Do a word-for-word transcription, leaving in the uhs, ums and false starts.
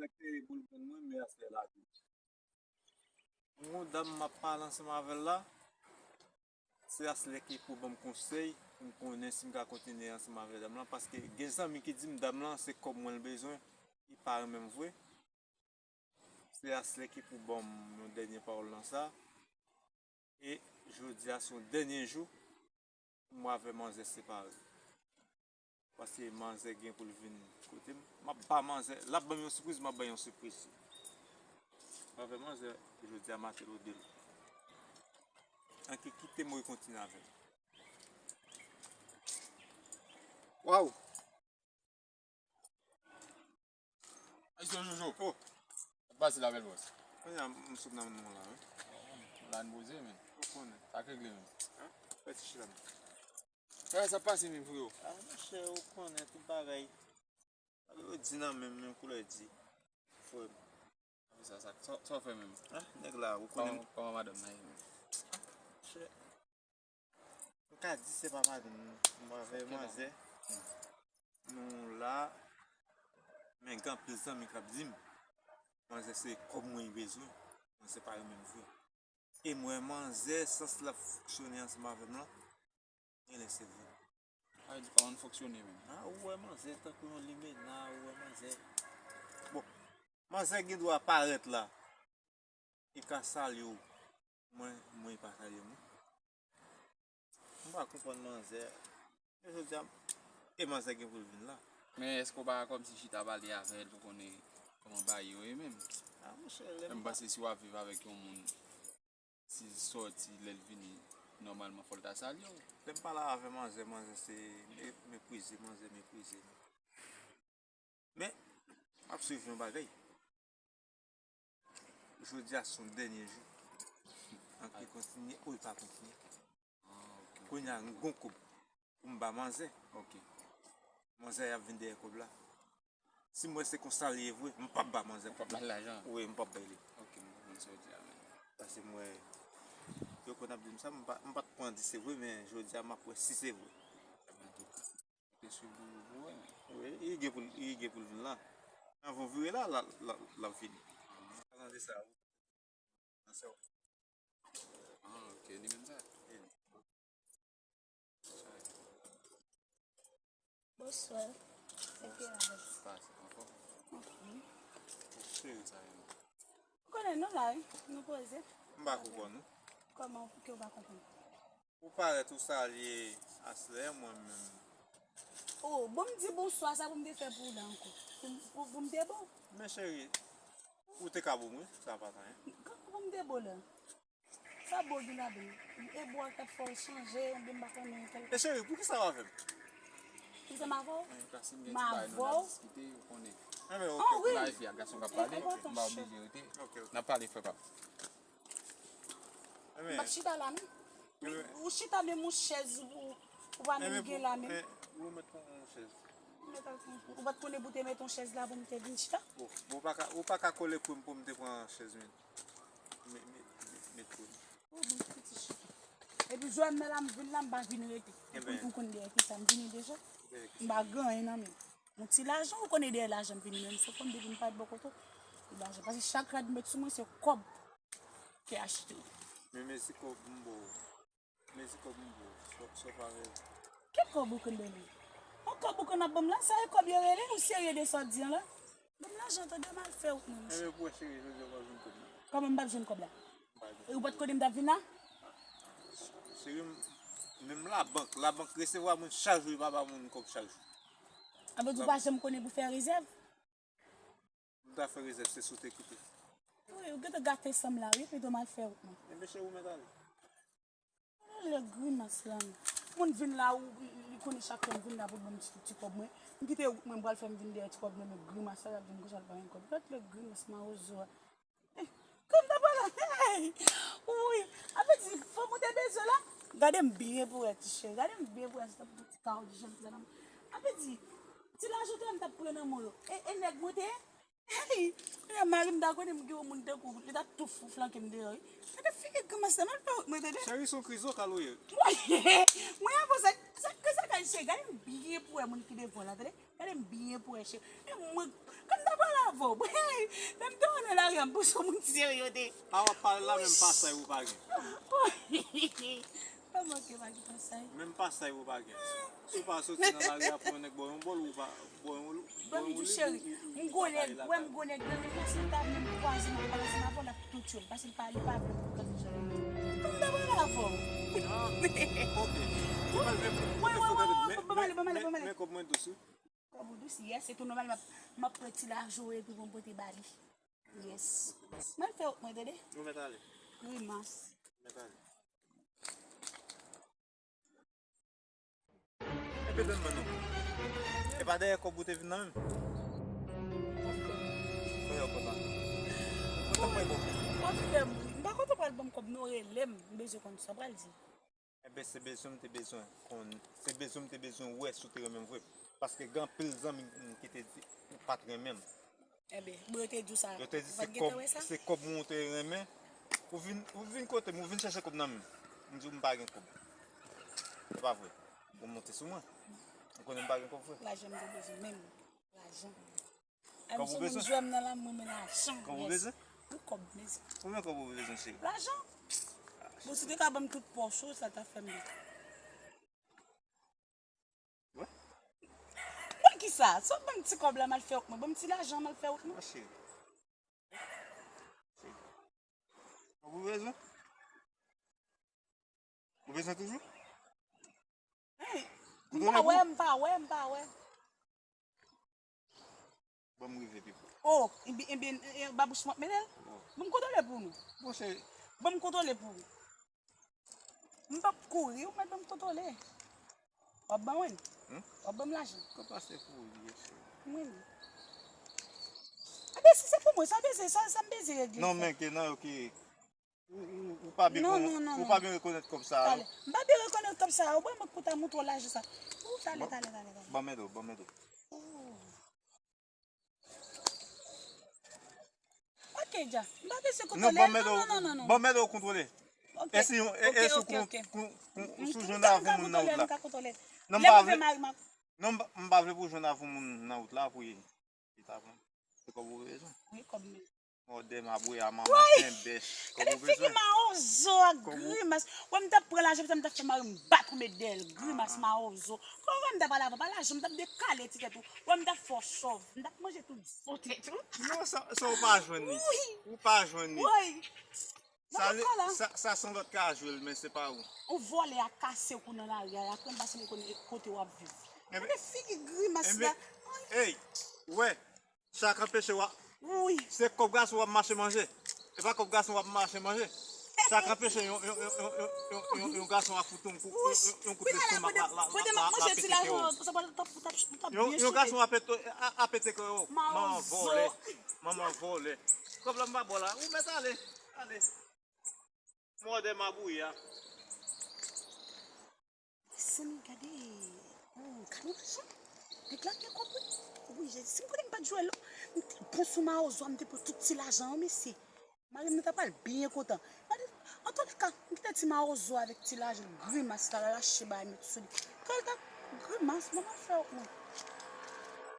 Respekte pou l konn mwen, men aslè lage. Yon dam m ap pale ansanm avè l la, se aslè ki pou ban m konsèy, pou m konnen si m ka kontinye ansanm avè dam lan, paske gen zanmi ki di m dam lan se kòb mwen l bezwen, li pa renmen m vre. Se aslè ki pou ban m yon dènye pawòl nan sa. E jodi a se yon dènye jou pou mwen avè manzè separe. Paske manzè gen pou l vin kote m. M ap ba manzè, l ap ban m yon sipriz, m ap ban yon sipriz tou. M avè manzè, jodi a maten lode l. Anki kite m rekontinye avè l. Waw! Ayisyen Jojo. Oh. Ap pase la bèl bòs. Kounye a, m sot nan moun la, wi. La n poze, men. Ou konnen. Sa k regle, men. Hein? Fè ti chita, men. Bagay sa pase, men, freo. Ah, monchè, ou konnen tout bagay. Yo di nan menm, menm koulè di. Frè m. Sa, sa, sa, sa w fè menm? Ah, nèg la, ou konnen. Kòman, kòman madanm nan ye menm? Monchè. M ka di se pa madanm, non. M avè manzè. Nou la, men gen anpil zanmi k ap di m, manzè se kòb mwen li bezwen, manzè pa renmen m vre. E m wè manzè, sans l ap fonksyone ansanm avè m lan, genlè se vre. Sa vle di kòman n fonksyone menm? Ah, ou wè manzè tankou yon limena, ou wè manzè. Bon, manzè gen dwa parèt la, li ka salye w. Mwen, mwen, li pa salye m, non. M pa konprann manzè. Men jodi a, e manzè gen pou l vin la. Men èske w pa kòmsi chita pale avè l pou konnen kòman bagay yo ye menm? Ah, monchè, lè m pa... M panse si w ap viv avèk yon moun, si l sòti, lè l vini, nòmalman fò l ta salye w. Lè m pale avè manzè, manzè se me-, meprize, manzè meprize. Men, m ap swiv yon bagay. Jodi a se yon dènye jou. Anki kontinye ou pa kontinye. Ah, ok, ok. Kounye a, m gon kòb pou m ba manzè. Ok. Manzè ap vin dèyè kòb la. Si m wè se konsa l ye vre, m p ap ba manzè kòb la. Ou p ap ba l lajan? Wi, m p ap bay li. Ok, m konprann sa w di a, men. Paske m wè, yo konn ap di m sa, m pa, m pa t pran di se vre, men jodi a, m ap wè si se vre. Antouka. Te swiv pou, pou wè, men. Wi, li gen pou l, li gen pou l vin la. Anvan w vire la, la, la, l ap vini. Palan de sa, wi. Nan sè w. Ah, ok, li menm sa. Li. Bonswa. Se ki avèk? Pase, anfòm? Anfòm. Cheri sa ye. Ou konnen nou la, wi. Nou poze. M pa konprann, non. Kòman, pouki w pa konprann? Ou parèt ou salye Aslè, mwen menm. Oh, bon, m di bonswa, sa pou m te fè pou ou la ankò? Pou, pou, pou m te bon? Men cheri, ou te ka bon, wi, sa pa t anyen. Kòman pou m te bon la? Sa bon gen ladan? E bò a k t ap fè w chanje, oubyen m pa konnen kèl... Men cheri, poukisa w avè m? Poukisa m avè w? M avè w? Enben, ok, ok. Mari fi a, gason k ap pale, m pa oblije rete. Ok, ok. N ap pale, frè pa m. M ap chita la menm. Ou chita menm yon chèz ou, ou pa menm gen la menm. Ou mèt pran yon chèz. Ou pa t konnen pou te mete yon chèz la pou m te vin chita? Bon, bon, ou pa ka, ou pa ka kole kou m pou m te pran chèz menm. Met, met, met, met kou m. Ou bon, piti chita. Epi jwè m nan la, m vin la, m pa vin rete. Ou konn, ou konn dèyè kisa m vini deja? M pa gen anyen nan men m. Yon ti lajan, ou konnen dèyè lajan m vini, menm si w konn depi m pa t bò kote w. Ti lajan, paske chak rad m met sou mwen, se kòb ki achte. Men mezi kòb m ba w. Mezi kòb m ba w. Sa, sa w pa rele. Ki kòb ou konn ba m? Yon kòb ou konn ap ban m la, sa e kòb yo rele, ou serye de sa w di an la? Ban m lajan tande, m al fè wout mwen, monchè. Enben, pou wè cheri, jodi a w pa jwenn kòb la. Kòman m p ap jwenn kòb la? E ou pa t konnen m t ap vin la? Cheri m, menm labank, labank resevwa moun chak jou, li pa ba moun kòb chak jou. Sa vle di ou pa janm konnen pou fè rezèv? M ta fè rezèv, se sou te kite. Wi, ou gentan gate san m la, wi, pito m al fè wout mwen. Enben, cheri, ou mèt ale. Lòt lè grimas la, non. Moun vin la, ou, li, li konnen chak fwa m vin la pou l ban m ti, ti kòb mwen. M kite wout mwen, m pral fè m vin dèyè ti kòb mwen, men grimas la, l ap di m konsa l pa gen kòb. Lòt lè grimas mawozo a. Kòm ta pale, hey! Wi, a vle di, fanm ou te bezwen la? Gade m byen pou wè, ti cheri. Gade m byen pou wè, se tankou ti kawo di jan m fè nan men. A vle di, ti lajan ou te wè m t ap pran nan men w yo. E, e nèg mwen te ye? Hey! Kounye a mari m ta konnen m gen yon moun tankou w, li t ap tou fou flanke m deyò, wi. Gade figi grimas la, m al fè wout mwen, tande? Cheri, se yon kriz lokal ou ye. Mwen, mwen avanse, sa, sa k rive, cheri? Gade m byen pou wè moun ki devan w la, tande? Gade m byen pou wè, cheri. E mwen, kòm ta Pale avè w. Lè m te wè nan lari a, m panse w moun serye w te. A w ap pale la, menm pasay ou pa gen. Pa manke pa gen pasay. Menm pasay ou pa gen. Si w pa soti nan lari a pou yon nèg ba w yon bòl, ou pa ba w yon, ba w yon lig, ou, ou, ou pa ka rele la. M gwo nèg, wè m gwo nèg nan men, si l ta vle m kwaze m ap pale ansanm avè w, l ap tou tchwe m, paske l pa, li pa vle m gade jan l ye. Pou m ta pale avè w. Ah, ok. Ou pa vle, wè, wè, wè, wè, ban m ale, ban m ale, ban m ale. Men kòb mwen dous, wi. Kòb ou dous, yes, se tou nòmal, m ap, m ap pran ti lajan w epi pou m pote ba li. Yes. Mwen fè wout mwen, tande? Ou mèt ale. Grimas. Ou mèt ale. Epi tann mwen non. E pa dèyè kòb ou te vin nan menm? Kòman w kontan? Kontan mwen bon. W ap fè m ri. M pa kontan pral ban m kòb non, rele m. M bezwen konn sa w pral di. Enben, se bezwen m te bezwen konn, se bezwen m te bezwen wè si w te renmen m vre. Paske gen anpil zanmi m ki te di ou pa t renmen m. Enben, bon, yo te di w sa. Yo te di se kòb, se kòb mwen ou te renmen. Ou vin, ou vin kote m, ou vin chèche kòb nan men m. M di w m pa gen kòb. Se pa vre. Ou monte sou mwen. Ou konnen m pa gen kòb vre. Lajan m te bezwen menm. Lajan. Kòb ou bezwen? Jwè m nan lanmou, men lajan. Kòb ou bezwen? Pou kòb bezwen. Konbyen kòb ou bezwen, cheri? Lajan. Bon, si w te ka ban m tout pòch ou, sa t ap fè m byen. Wè? Mwen ki sa? Sa w ban m ti kòb la, m al fè wout mwen. Ban m ti lajan, m al fè wout mwen. Wè, cheri. Cheri. Kòb ou bezwen? Ou bezwen toujou? Hey, m pa wè, m pa wè, m pa wè. Ban m rive pi pre. Oh, ebyen, ebyen, eh, babouch mwen mete l. Oh. Ban m kontwole pou nou. Bon, cheri. Ban m kontwole pou ou. M p ap kouri, ou mèt ban m kontwole. W ap ban mwen? Hmm? W ap ban m lajan? Kòb la se pou ou li ye, cheri. Mwen. Ebyen, si se pou mwen, sa bezwen, sa, sa m bezwen regle. Non, men ke nan yo ki Ou, ou, ou pa byen, non, non, non, ou pa byen rekonèt kòb sa a, non. M pa byen rekonèt kòb sa a. Ou wè mwen kouta moutre w lajan sa. Ou, talè, talè, talè, talè. Ban m ede w, ban m ede w. Oh. Ok, dja. M pa bezwen kontwole. Non, ban m ede w, non, non, non, non. Ban m ede w kontwole. Ok. E si, e, e si w kon-, kon-, kon-, si w jwenn avè yon moun nan wout la. Non, m pa vle, non, m pa, m pa vle pou w jwenn avè yon moun nan wout la pou li, li ta pran. Se kòb ou bezwen. Wi, kòb mwen. Mòde mabouya, manman penbèch. Gade figi mawozo ak grimas. Wè m t ap pran lajan, m t ap fè mari m bat ou met dèyè l. Grimas mawozo. Kòman wè m t ap pale avè w? Pa lajan, m t ap dekale ti tèt ou. Wè m t ap fè w chòv. M t ap manje tout zo tèt ou. Non, sa, sa ou pa jwenn li. Ou pa jwenn li. Sa, sa, sa se yon lòt ka jwe l, men se pa ou. Ou vòlè a kase kou nan lari a, apre m pa sanble konnen kote w ap viv. Gade figi grimas la. Ey, wè. Sa k anpeche w ap, wi, se kòb gason w ap mache manje. E pa kòb gason w ap mache manje. Sa k anpeche yon, yon, yon gason ap fout yon kou, yon, yon, yon kout lestomak la, la, la, la, la pete kè w. Yon, yon gason ap pete, a, ap pete kè w. Manman vòlè. Manman vòlè. Kòb la m pa ba w la. Ou mèt ale. Ale. Mòde mabouya. Mezanmi, gade. Oh, gade lajan. Nèg la gen kòb, wi. Wi, Jezi, si m konnen m pa t jwe lò. M te bon sou mawozo a, m te pran tout ti lajan an, mesye. Mari m nan ta pral byen kontan. Gade, antouka, m kite ti mawozo avèk ti lajan grimas la, la lache bagay met sou li. Kal ta grimas, mwen pa fè w, mwen.